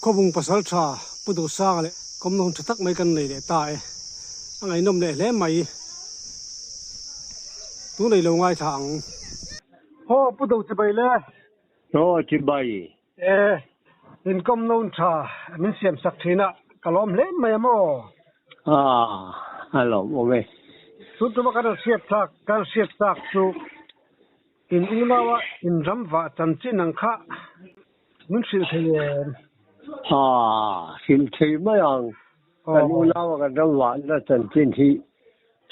Khawbung Pasaltha Pu Duhsanga leh kawmna hun tha tak mai kan nei leh ta e. A ngaihnawm leh hle mai. Tunei lo ngaithla ang. Haw Pu Do chibai le. Haw chibai. E, inkawmna hun tha min siam sak thin a, ka lawm hle mai a maw? Ah, a lawmawm e. Tun tuma kan rawn hriat thlak, kan hriat chak chu in unaua in ram vah chanchin ang kha min hrilh thei em? Ah, hrilh thei mai ang. Kan unaua kan ram vahna chanchin hi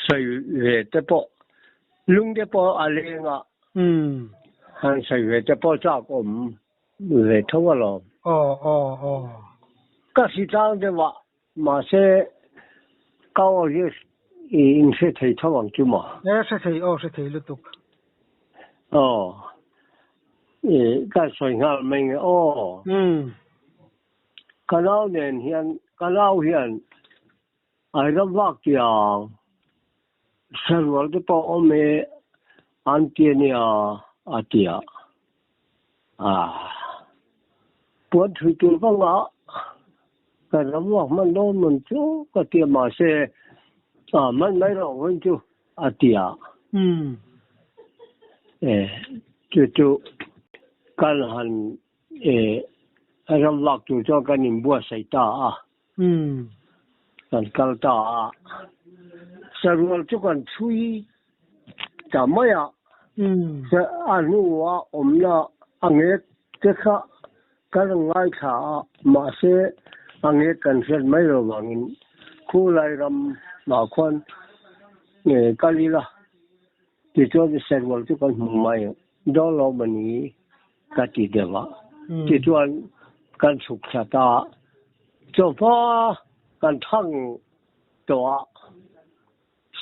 sawi ve te pawh, lung te pawh a leng a, han sawi ve te pawh chak awm ve tho alawm. Ka hritlang deuh a, mahse ka aw hi i inhre thei tho ang chu maw? E, hre thei, aw hre thei lutuk. Aw, i ka sawi nghal mai nge aw. Ka nau nen hian, ka nau hian ai ram vak tiang sarual te pawh awm e an ti a nia a ti a. Ah, puan thui tur vang a ka ram vak hman dawn mawn chu ka ti a, mahse ah hman mai rawh vawiin chu a ti a. E, chu chu kan han E, ram vak tur chuan kan inbuatsaih ta a, kan kal ta a. Sarual chu kan chhui ta mai a, a hnua awmna a ngek te kha kan rawn ngaithla a, mahse a ngek kan hriat mai lo vangin khulai ram ah khuan kal ila tichuan sarual chu kan hmu mai dawn lo mawni. Ka ti deuh a. Tichuan kan chhuk thla ta a, chawhma kan thang tawh a,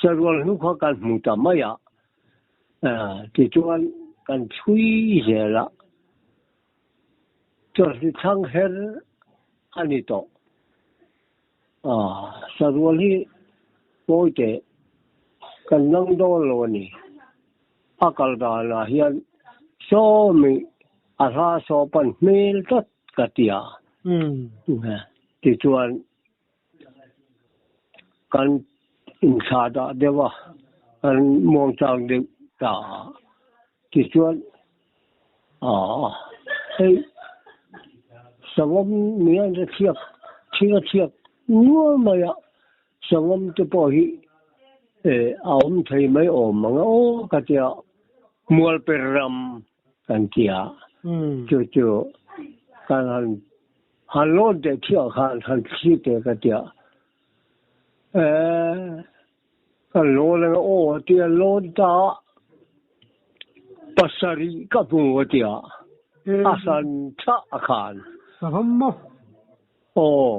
sarual hnu kha kan hmu ta mai a, tichuan kan chhui zel a, chawhnu thlang her a ni tawh. Sarual hi pawi teh kan nang dawn lo a ni. A kal danah hian sawmi a hla saw pan hmel tlat ka ti a. Tichuan kan inthlah dah deuh a, kan muangchang deuh ta a. Tichuan hei savawm nia a chhiak thil a chhiak nual mai a. Savawm te pawh hi a awm thei mai awm ang a aw ka tia Mualper ram kan tia chu chu kan han han lawn teh thiah khan han thli teh ka tia kan lawn ang a aw a tia lawn ta pasarih ka hmu a tia a hran thlah a khan. Savawm maw? Aw,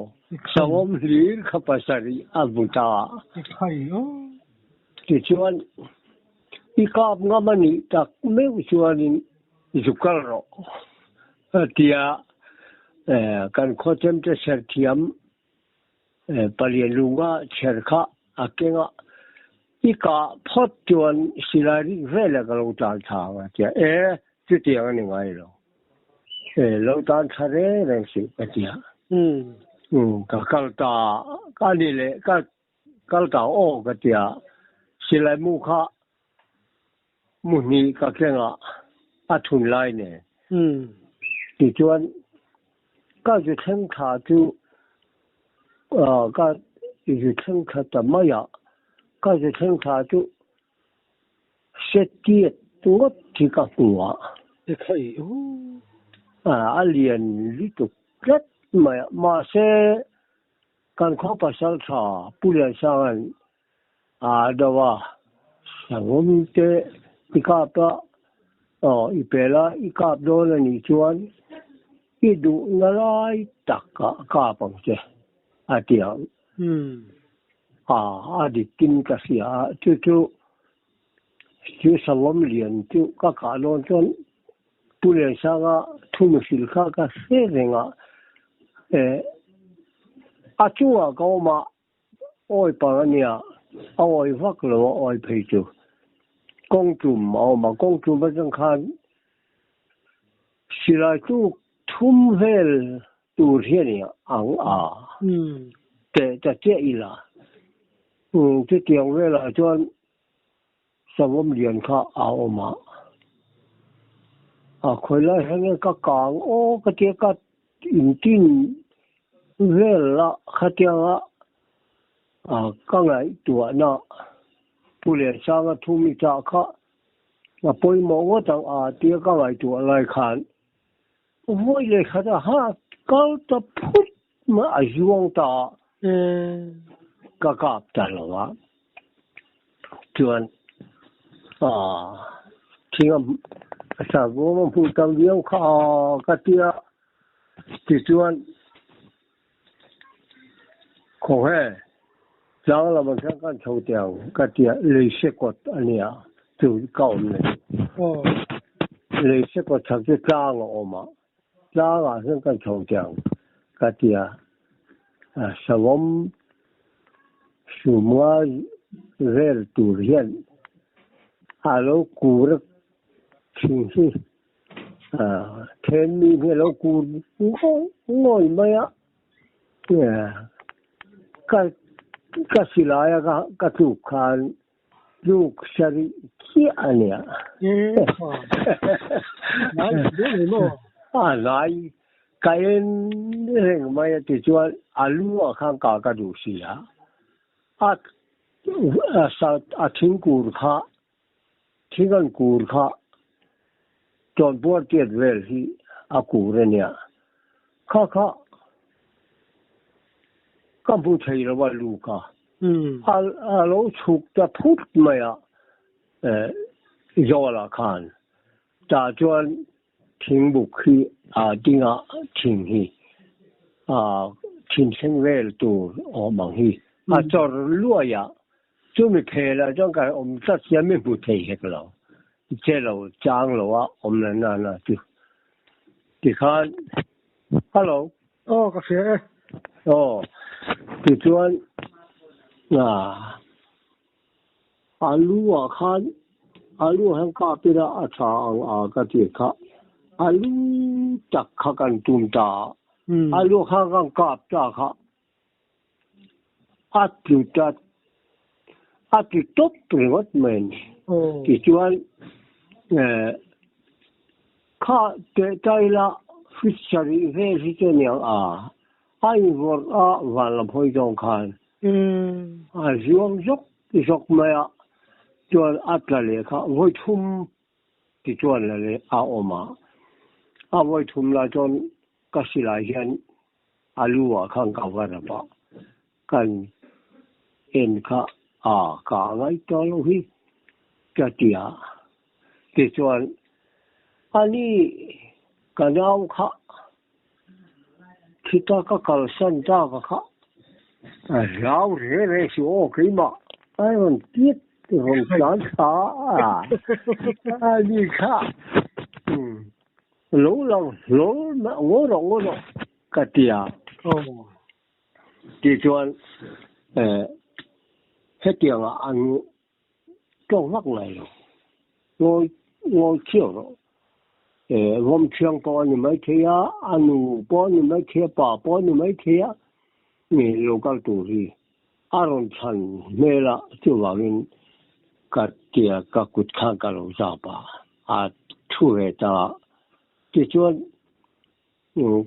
Sangawm hlir kha pasarih a hmu ta. Tichuan, i kap ngam a nih tak meuh chuanin zu kal rawh, a ti a. Kan khawchemte serthiam palian lunga chher kha a keng a, i kah phawt chuan silai rik vel ah ka lo tan tha ang, a ti a. E, chutiang a ni ngai lo. E, lo tan tha reng reng suh ka ti a. Ka kal ta, ka ni leh ka kal ta aw ka ti a. Silai mu kha mu hnih ka keng a, a thun lai nen. Tichuan ka zu thleng thla chu ka zu thleng thla ta mai a, ka zu thleng thla chu Hriattiat ngawt hi ka hmu a. A lian lutuk tlat mai a. Mahse, kan khaw pasal tha Pu Liansanga'n a do a, Sangawm te i kap a, aw i pel a, i kap dawn a nih chuan i duhna lai tak ah kap ang che, a ti ang. A, a dik in ka hria a, chu chu chu Sangawm lian chu ka kah dawn chuan Pu Liansanga thu mihrilh kha ka hre reng a, eh, a chungah ka awm a, awi pang a nia, a awi vak lo a awi phei chu kawng tum a awm a, kawng tum atang khan silai tluk thum vel. Tur hian i ang a teh ta chiah ila. Chutiang velah chuan savawm lian kha a awm a, a khawi lai hian nge ka kang aw ka tia ka intin vel a khatianga ka ngaihtuahna Pu Liansanga thu mi chah kha a pawimawh ngawt ang a tia ka ngaihtuah lai khan Vawi leh khat a ha kal ta phut mai a zuang ta a, ka kap ta lo a, chuan aah thing a savawm a hmuh tam viau kha a ka tia tichuan Khawnghe tlang lamah khian kan chho teh ang ka tia leise kawt a nia chu ka awm na chu. Leise kawt chhak chu tlang a awm a, tlangah hian kan chho teh ang ka tia savawm sumnga vel tur hian a lo kur a thing hi. Then mi hi a lo kur ngawi ngawi mai a, ka ka silai a ka tluk khan tluk sarih chiah a nia. A hnai ka en reng mai a tichuan a lu ah khan kah ka duh si a, a thingkur kha Thing an kur kha chawnpuar tiat vel hi a kur a nia. Kha kha ka hmu thei lo a lu kha. A lo chhuk ta phut mai a Zawla khan. Tah chuan thingbuk hi a ding a, thing hi thinchheng vel tur awm ang hi a chawr luai a. Chumi phelah chuan kan awm tlat sia mi hmu thei hek lo, che lo chang lo a awm la na na chu tikhan Hello. Aw ka hria e. Aw tichuan a lu ah khan a lu ah hian kap ila a tha ang a ka ti kha a lu tak kha kan tum ta a, a lu kha kan kap ta kha. A tlu ta, a tlu tawp ringawt mai a ni. Tichuan kha teh ta ila fit sarih vel hi chu a ni ang a, a invawrh a van lam hawi zawng khan a zuang zawk zawk mai a, chuan a tla leh kha vawi thum tichuan la leh a awm a, a vawi thum lai chuan ka silai hian A lu ah khan ka va rap a, kan en kha a ka ngai tawh lo hi ka ti a. Tichuan ani ka nau kha khita ka kalsan ta ka kha a hlau re re si aw keimah a rawn tiat rawn tlan thla a, ani kha Lo lang hlawl mai ngawi rawh ngawi rawh ka ti a. Tichuan hetianga an tawng vak ngai lo. Ngawi ngawi thiau rawh. Vawm thiang pawh a ni maithei a, a nu pawh a ni maithei a, pa pawh a ni maithei a, lo kal tur hi a rawn chhan hmel a, chuvangin ka tia ka kut khan ka lo zap a. A thu ve ta a. Tichuan,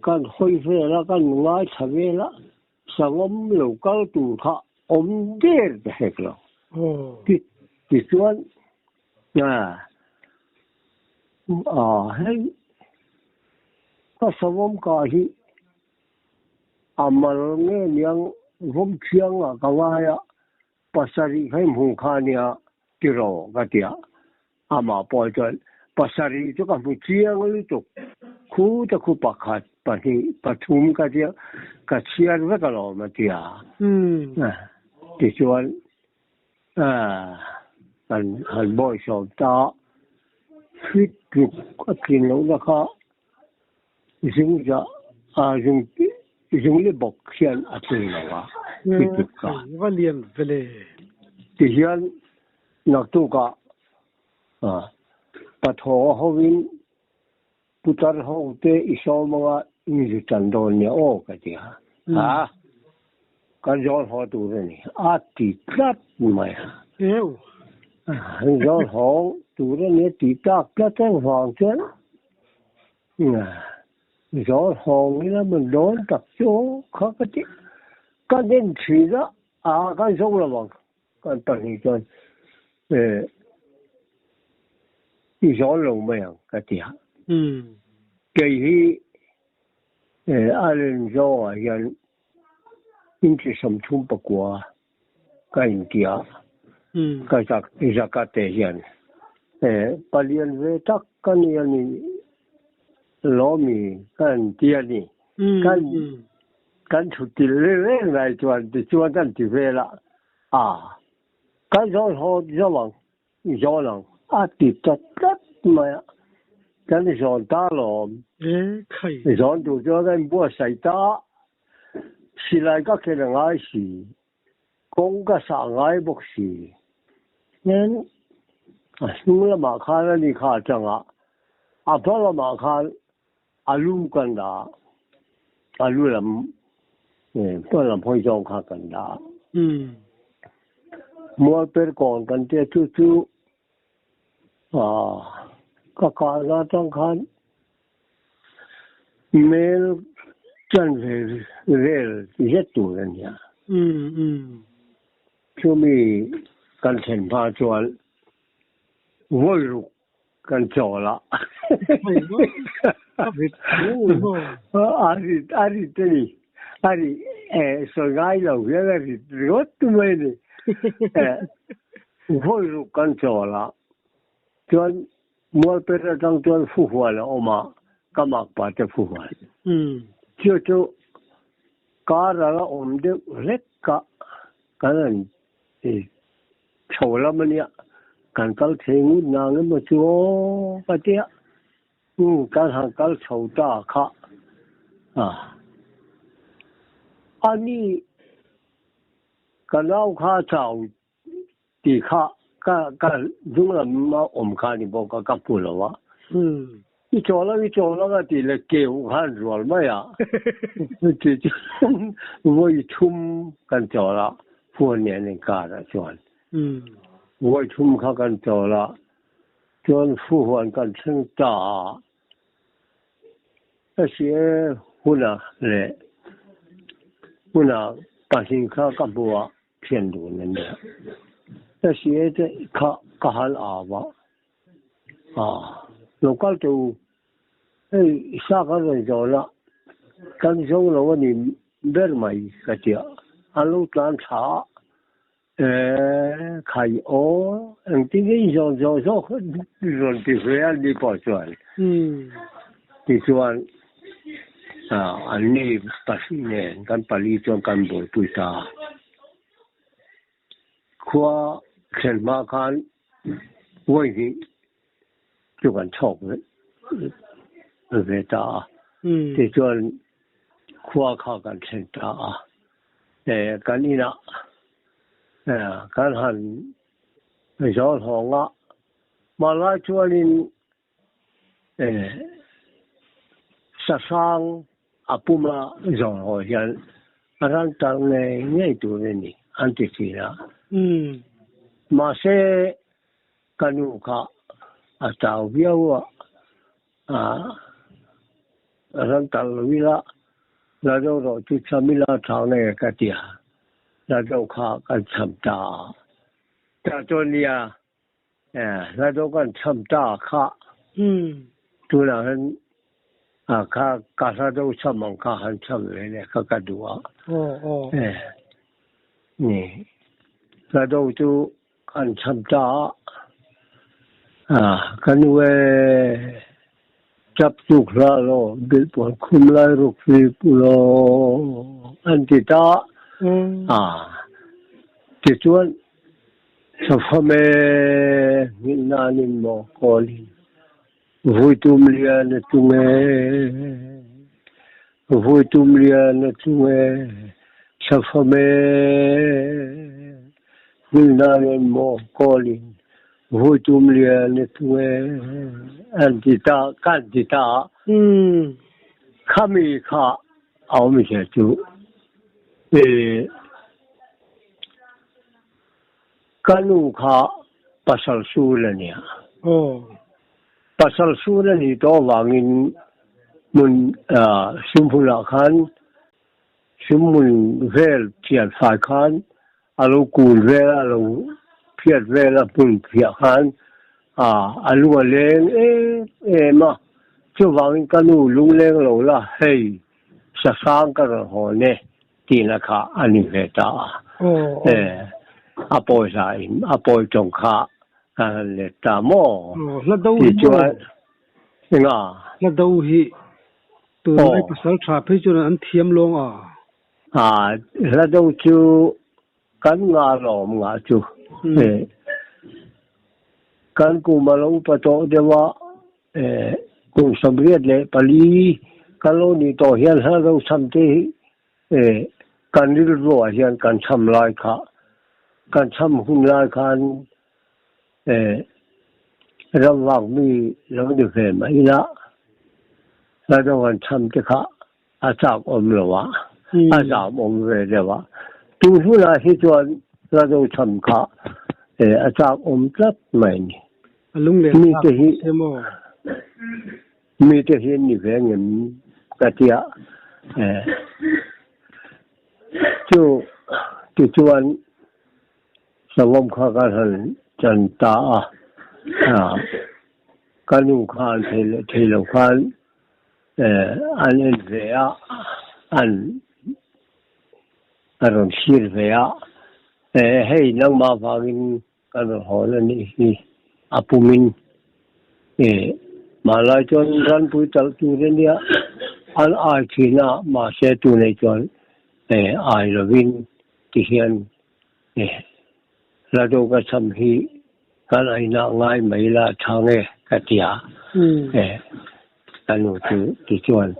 kan hawi vel a, kan ngaithla vel a, sangawm lo kal tur kha awm der ta hek lo. Tichuan, hei ka sangawm ka hi a mal nge niang vawm thiang ah ka ngai a, pasarih kha i hmu kha nia tiraw ka ti a. Amah pawh chuan pasarih chu ka hmu chiang lutuk, khu ta khu pakhat, pahnih, pathum ka tia ka chhiar vek alawm a ti a. Tichuan kan han bawihsawm ta fit ruk a tlin lohna kha zungza zungli bawk hian a tling lo a fit ruk kha. Tihian Naktukah pathaw hovin putar hote i sawm anga In zu tan dawn nia aw ka ti a. Ha? Kan zawn haw tur a ni. A ti tlat mai a. Eu. Kan zawn haw tur a ni a tih tak tlat avang chuan zawn hawng ila maw dawn tak chu aw kha ka ti. Kan en thin a, a kan zawng lo ang. Kan pahnih chuan i zawn lo mai ang ka ti a. Kei hi a len zawngah hian inchi 39 ka inti a, ka zak zakate hian palian ve tak ka ni a ni lawmi ka han ti a ni. Kan kan thut tilh reng lai chuan tichuan kan ti vel a, a kan zawn haw zo ang, zawn ang a ti ta tlat mai a, kan zawn ta lawm. Zawn tur chuan kan inbuatsaih ta a, silai ka khen a ngai si, kawng ka sah a ngai bawk si. Nen a hnung lamah khan a ni kha atang a, a hma lamah khan A lu kan dah a, a lu lam hma lam hawi zawng kha kan dah a. Mualper kawn kan tia chu chu ka kahna atang khan mel chanve vel zet tur a nia. Chumi kan thlen hma chuan vawi ruk Kan chawl a. A rit a rit a ni. A ri sawi ngai lo hian a rit ringawt mai a ni. Vawi ruk kan chawl a. Chuan Mualpet atang chuan Fuhual a awm a, ka makpa te Fuhual. Chu chu kar a la awm deuh hlek a, kan han Chho lam a nia, kan kal thei ngut nang emaw chu aw ka ti a, umm kan han kal chho ta kha a, a ni ka nau kha chau tih kha ka ka dung lam a awm kha a ni bawk a, ka hmu lo a, i chawl ang i chawl ang a tih leh keu khan rual mai a, ti chuan vawi thum kan chawl a. Phone nen inkarah chuan vawi thum kha kan chawl a, chuan fuhuan kan thleng ta a, hse huna leh huna pahnih kha ka hmu a, thian dun a nia, hse te kha ka hal au a, lo kal teh u, hei sa kan rawn zawn a, kan zo lo a ni ber mai ka ti a, an lo tlan tha a, khai aw engtin nge i zawn zawh zawk rawn ti ve a ni pawh chuan tichuan an ni pahnih nen kan pali chuan kan buaipui ta a, khua thlen hma khan vawi hnih chu kan chhawk ve ta a, tichuan khua kha kan thlen ta a, kan inah kan han zawl hawng a, hmanlai chuanin sahrang a puma zawl haw hian a ran tar ngei ngei tur a ni an ti thin a, mahse Ka nu kha a chau viau a, a ran talh lo ila, la deuh rawh chu cham ila thau nei ka ti a, la deuh kha kan cham ta a, tah chuan nia la deuh kan cham ta kha tunah hian kha ka hla deuh cham ang kha han cham ve leh kha ka duh a, ni la deuh chu Kan cham ta a, ka nu e, tap tuk hlah law, bilhpuan khum lai ruk fi pu law, an ti ta a. Tichuan, safam e, hngilh nan in maw kawl in vui tum lian a tung e, vui tum lian a tung e, safam e, hngilh nan in maw kawl in vui tum lian a tung e, an ti ta, kan ti ta. Khami kha a awmzia chu eh ka nu kha pasal sul a nia. Pasal sul a nih tawh avangin hmun sumhmunah khan sumhmun vel thian fai khan a lo kun vel a, a lo phiat vel a hmun phiah khan a lung a leng em em a. Chuvangin ka nu lungleng lo la, hei sahrang ka rawn hawn e tihna kha a ni ve ta a. A pawisa in a pawi tawng kha kan han let ta maw? Tichuan enga? Hla do hi tunlai pasal tha phei chuan an thiam lawng a. Hla do chu kan ngah lawm ngah chu. Kan kum a lo upa tawh deuh a, kum 84 kan lo nih tawh hian hla do cham te hi kan rilruah hian kan cham lai kha, kan cham hun lai khan ram vak mi lo ni ve mai ila hla do kan cham te kha a chak awm lo a, a zam awm ve deuh a. Tu hunah hi chuan hla do cham kha a chak awm tlat mai a ni. A lunglen thlak se maw? Mite hi an ni ve ngem ka tia. Chu tichuan savawm kha kan han chan ta a, ka nu khan thei leh thei lo khan an en ve a, an a rawn thlir ve a, hei nangmah vangin kan rawn hawn a nih hi a pumin hmanlai chuan ranpui talh tur a nia, an ai thin a, mahse tunei chuan ai lovin tihian Hla do ka cham hi kan ainah ngai mai la tha nge ka ti a, ka nu chu tichuan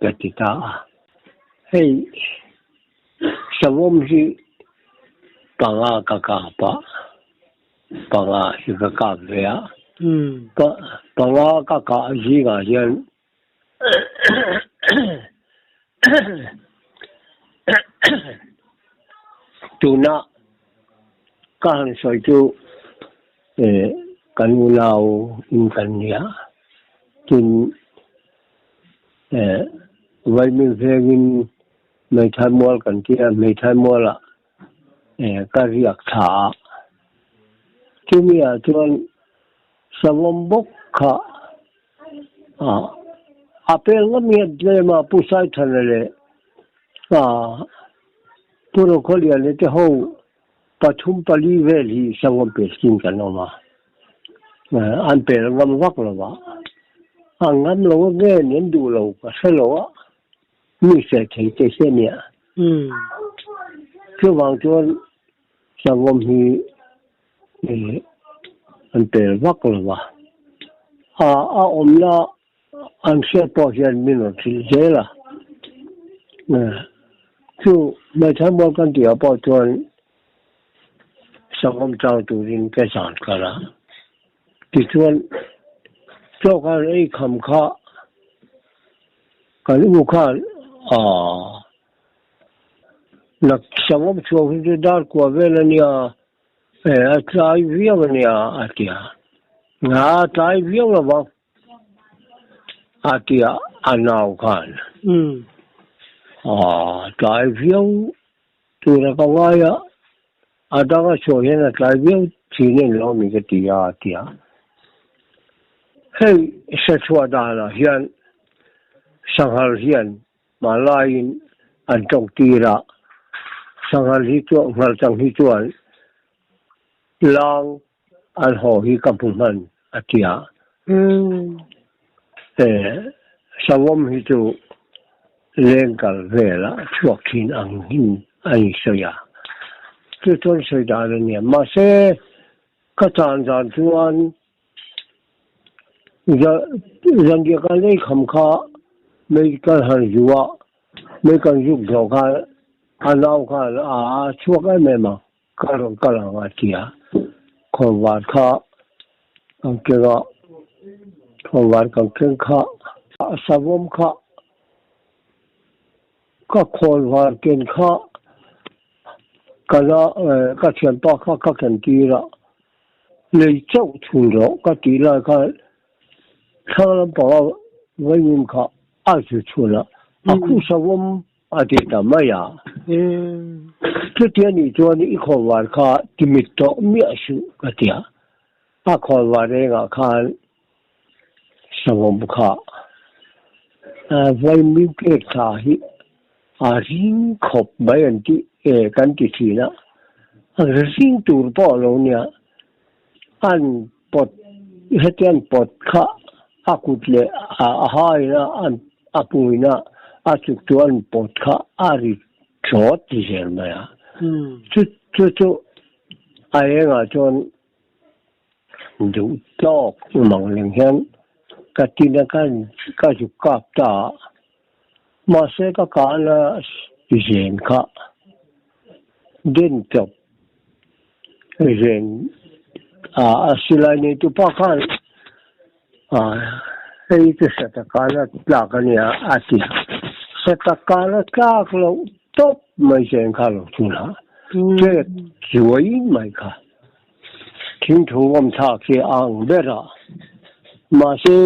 ka ti ta a. Hei savawm hi panga ka kap a, panga hi ka kap ve a, panga ka kah zingah hian Tuna ka han sawi chu kan unau in kan nia, tin Vaimim vengin Hmeithai mual kan ti a, Hmeithai mualah ka riak thla a, chumi ah chuan savawm bawk kha A pel ngam nge tlem a Pu Saithana leh Pu Rokhawliana te ho pathum pali vel hi Sangam Peskin kan awm a, an pel ngam vak lo a, an ngam lo a nge ni an duh lo ka hre lo a, mi hre thei te hi a nia. Chuvang chuan Sangam hi an pel vak lo va, a awmna an hriat pawh hian min rawn hrilh zel a, chu hmeichhe mual kan tihah pawh chuan sangawm chang turin ka zan kal a, tichuan chaw khan ei kham kha kan u khan aaa. Sangawm chhuak hi chu dar kua vel a nia, a tlai viau a nia a ti a. A tlai viau lo vang a ti a, a nau khan. A tlai viau tura ka ngai a, a danga chhuah hian a tlai viau thin en lo mi ka ti a a ti a. Hei hre chhuah danah hian sanghal hian Hmanlaiin an tawng tir a, sanghal hi chuan nghalchang hi chuan lang an haw hi ka hmu hman a ti a. Savawm hi chu leng kal velah chhuak thin ang hin a insawi a, chu chuan sawi dan a nia. Mahse, ka chan zan chuan Zanriah kan lei kham kha mei kan han zu a, mei kan zuk zawh khan a nau khan a chhuak em em a, ka rawn kal ang a ti a, khawnvar kha kan keng a, khawnvar kan keng kha savawm kha ka khawl var ken kha ka la ka thianpa kha ka ken tir a, lei chauh thun rawh ka tih lai khan thlang lampanga vaimim kha a zu chhun a, a khu savawm a ti ta mai a. Chutia nih chuan i khawl var kha timit tawh miah suh ka ti a, a khawl var rengah khan Savawm kha vaimim pek thla hi a ring khawp mai an tih e kan ti thin a, a ring tur pawh a lo nia, an pawt hetiang an pawt kha a kut leh a hain a a puin a a chuk chu an pawt kha a ri thlawt ti zel mai a, chu chu chu a engah chuan Duh tawk mang leng hian ka tin a ka zuk kap ta a, mahse ka kal a zen kha den chawp zen a silai neitu pa khan hei chu sata kala tlak a nia a ti a, sata kala tlak loh tawp mai zen kha lo chhun a, chet zuai mai kha. Thingthu awm thlak hi a ang ber a, mahse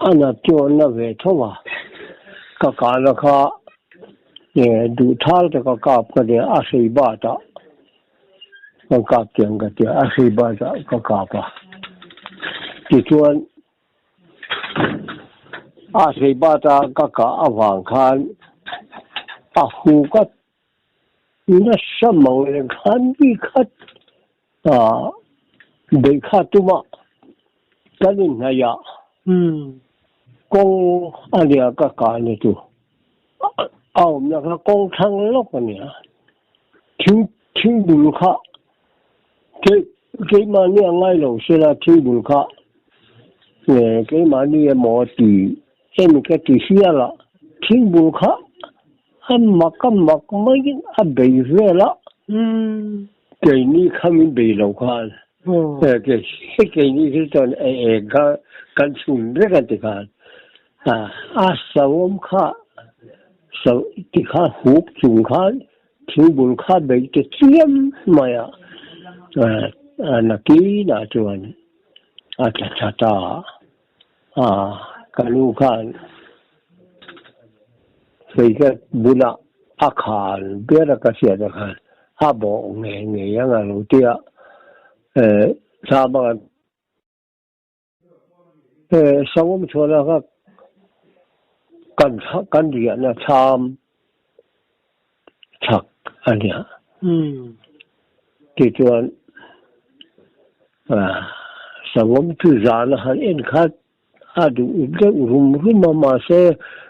a nat chu a na ve tho a, ka kahna kha duh thal taka kap ka nia, a hrei bat ah ka kap tiang ka tia, a hrei bat ah ka kap a, tichuan a hrei bat a ka kah avang khan a hu ka Nasa mang leh khan mi khat beih kha tuma kan inhnaih ah kawng a nia ka kah na chu a awmna kha kawng thlang lawk a nia thing thingbul kha keimahni a ngai lo sela thingbul kha keimahni emaw ti emi ka ti hial a thingbul kha A mak a mak maiin a bei vel a, keini kha min bei lo khan keini hi chuan a eng kha kan chhun vek a ti khan a sawm kha ti kha hup chung khan thingbul kha bei ta chiam mai a, nakinah chuan a tla tha ta a. Ka nu khan hmeichhe bulah a khal ber a ka hriat a khan a bawh ngei ngei ang a lo ti a, thla banga Sangawm chhuahna kha kan kan riahna thlam chhak a nia. Tichuan Sangawm chu zan a han en khat A duh deuh rum rum a, mahse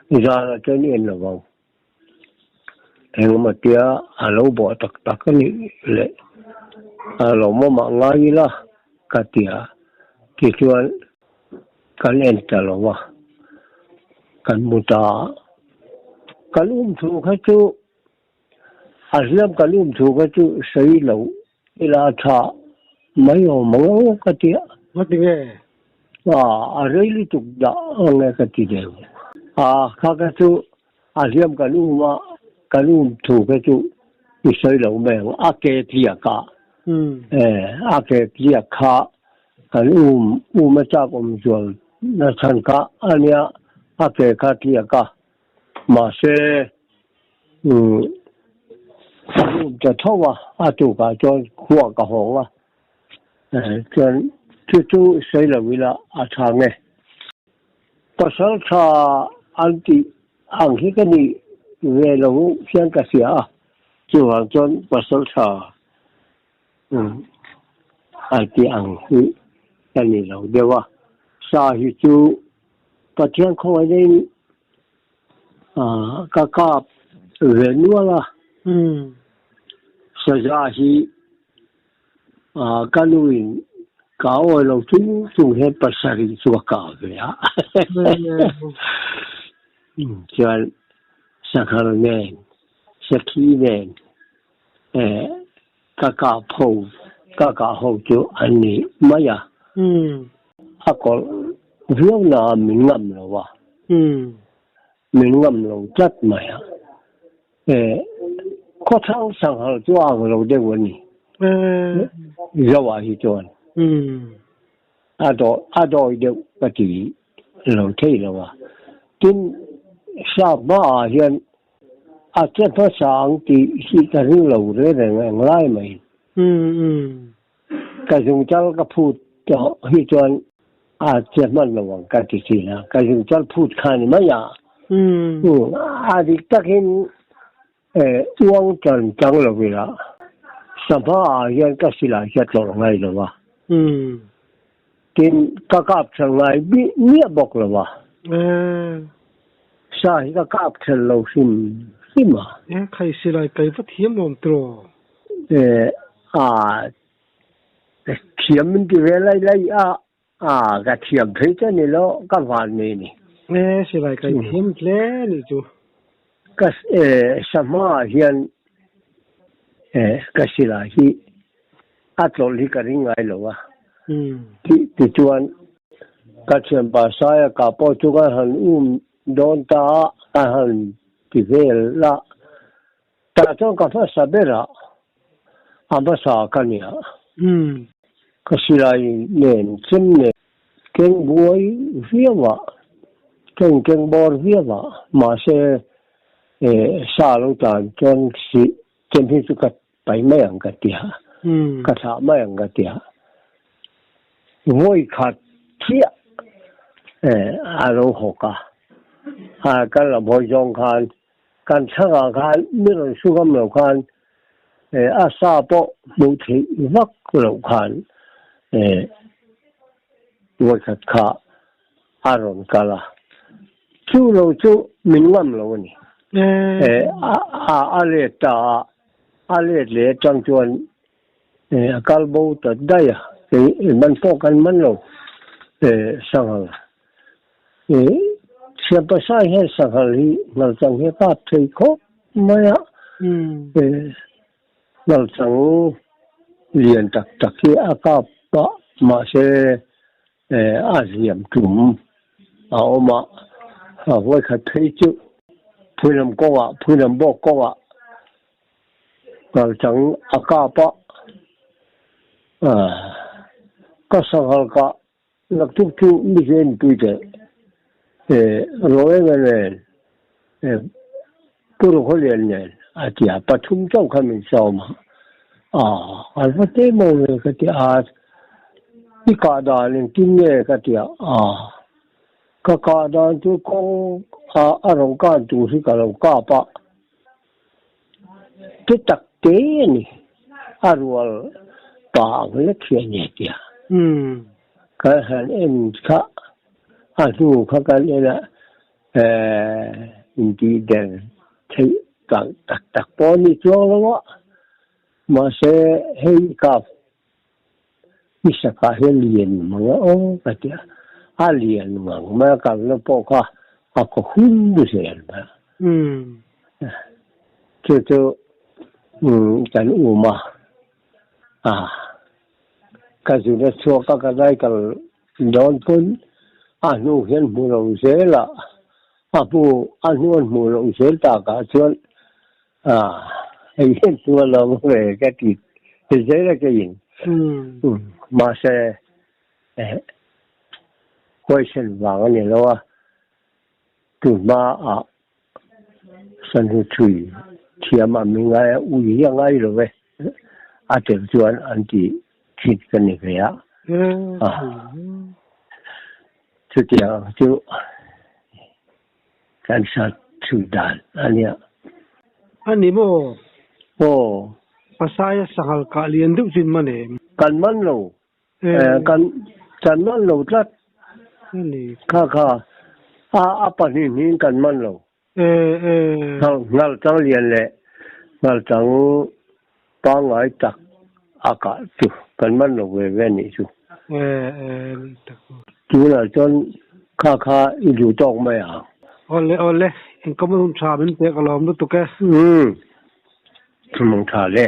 zanah chuan i en lo vang. Engemaw tia a lo bawh tak tak a nih leh a lawmawmah ngai ila ka ti a, tichuan kan en ta lo va, kan mu ta a. Kan um thu kha chu a hliam kan um thu kha chu sawi lo Ila tha mai awm ang aw ka ti a. Ngati nge? A, a rei lutuk dah ang e ka ti deuh. A, kha kha chu a hliam kan um a, kan um thu kha chu i sawi lo mai ang. A ke tliak a, e, a ke tliak kha kan um, um a chak awm zual na chhan kha a nia, a ke kha tliak a. Mahse, ka room ta tho a, a tukah chuan khua ka hawng a, chuan chu chu sawi lo ila a tha nge. Pasal tha an tih ang hi ka nih ve lo hian ka hria a, chuvang chuan pasal tha an tih ang hi ka ni lo deuh a, sa hi chu Pathian khawngaih ka kap ve nual a, saza hi ka nuin ka awi lo chung chung hian pasarih chu a kap ve a, chuan sakhar nen sakhi nen ka kap ho ka kah ho chu an ni mai a, a kawlh. Viau na a min ngam lo a. Min ngam lo tlat mai a. Khawthlang sanghal chu a ang lo deuh a ni. Zoah hi chuan a a dawi deuh ka ti lo thei lo a. Tin, sap hmaah hian a che hmasa ang tih hi ka ring lo reng reng englai mai. Ka zungchal ka phut tawh hi chuan a che hman lo ang ka ti thin a, ka zungchal phut kha ni mai a. A dik takin uang tan chang lo ila sangha ah hian ka silai hi a tlawrh ngai lo a. Tin, ka kap ṭhel ngai miah bawk lo a. Sa hi ka kap ṭhel lo hrim hrim a. Khai silai kai va thiam awm tiraw? A thiam min ti ve lai lai a, a ka thiam phei che ni lo, ka van nei ni. Silai kai thiam hle ni chu. Ka sahma ah hian ka silai hi a tlawlh hi ka ring ngai lo a. Tichuan ka thianpa Saia ka pawh chu ka han um dawn ta a, ka han ti vel a. Tah chuan ka hmasa berah a hmasa ka nia. Ka silai nen chem nen keng buai viau a, keng keng bawr viau a, mahse sa lo tan chuan si chem hi chu ka pai mai ang ka tia, ka thlah mai ang ka tia. Vawi khat chiah a lo hawk a, kan lam hawi zawng khan Kan chhangah khan mi rawn su ngam lo khan a sa pawh hmuh theih vak loh khan vawikhat kha a rawn kal a, chu lo chu min ngam lo a ni. A let ta a, a let leh atang chuan a kal bo ta daih a, man pawh kan man lo sanghal. Siampasai hian sanghal hi ngalchang hi a kap thei khawp mai a, ngalchang lian tak tak hi a kap a, mahse a ziam tum a awm a, a vawikhat phei chu phuilam kawngah, phuilam bawk kawngah ngalchang a kap a, ka sanghal kah Naktuk chu mi hi an pui teh. Roenga nen, Pu Rukhawlian nen a ti a, pathum chauh kha min sawm a. Aa, an va tlem awm ve ka ti a, i kah dan engtin nge ka ti a, aa, ka kah dan chu kawng a a rawn kan tur hi ka lo kap a, ti tak te a ni, a rual pa ang hlek hi a ni a ti a. Kan han en kha, a hnu kha kan en a, intih der theih tak tak tak pawh a ni chuang lo a, mahse hei kap i sakah hian lian mang a aw ka ti a, a lian ngang mai a kalna pawh kha a khaw hun zel mai a. Chu chu kan um a, ka zun a chhuak a ka zai kal dawn pawn a hnu hian hmu lo zel a, a hmu a hnu an hmuh loh zel takah chuan Hei hian chu a lo ve ka ti zel a keiin. Mahse huaisen vang a ni lo a, tunhma ah sanhu thui thiam a mi ngai a, ui hi a ngai lo e a tel chuan an ti thin ka ni ve a. Chutiang chu Kan sat chhui dan a nia. A ni maw? Aw. Pasaia sanghal kah lian deuh chin man em? Kan man lo. Kan kan man lo tlat. A ni. Kha kha a a pahnih hnihin kan man lo. Ngal chang lian leh ngal chang pangngai tak a kah chu kan man lo ve ve nih chu. Tunah chuan kha kha i duh tawk mai ang. Awle awle, engkawm a hun tha min pek alawm lutuk e. Umm, thumang tha le.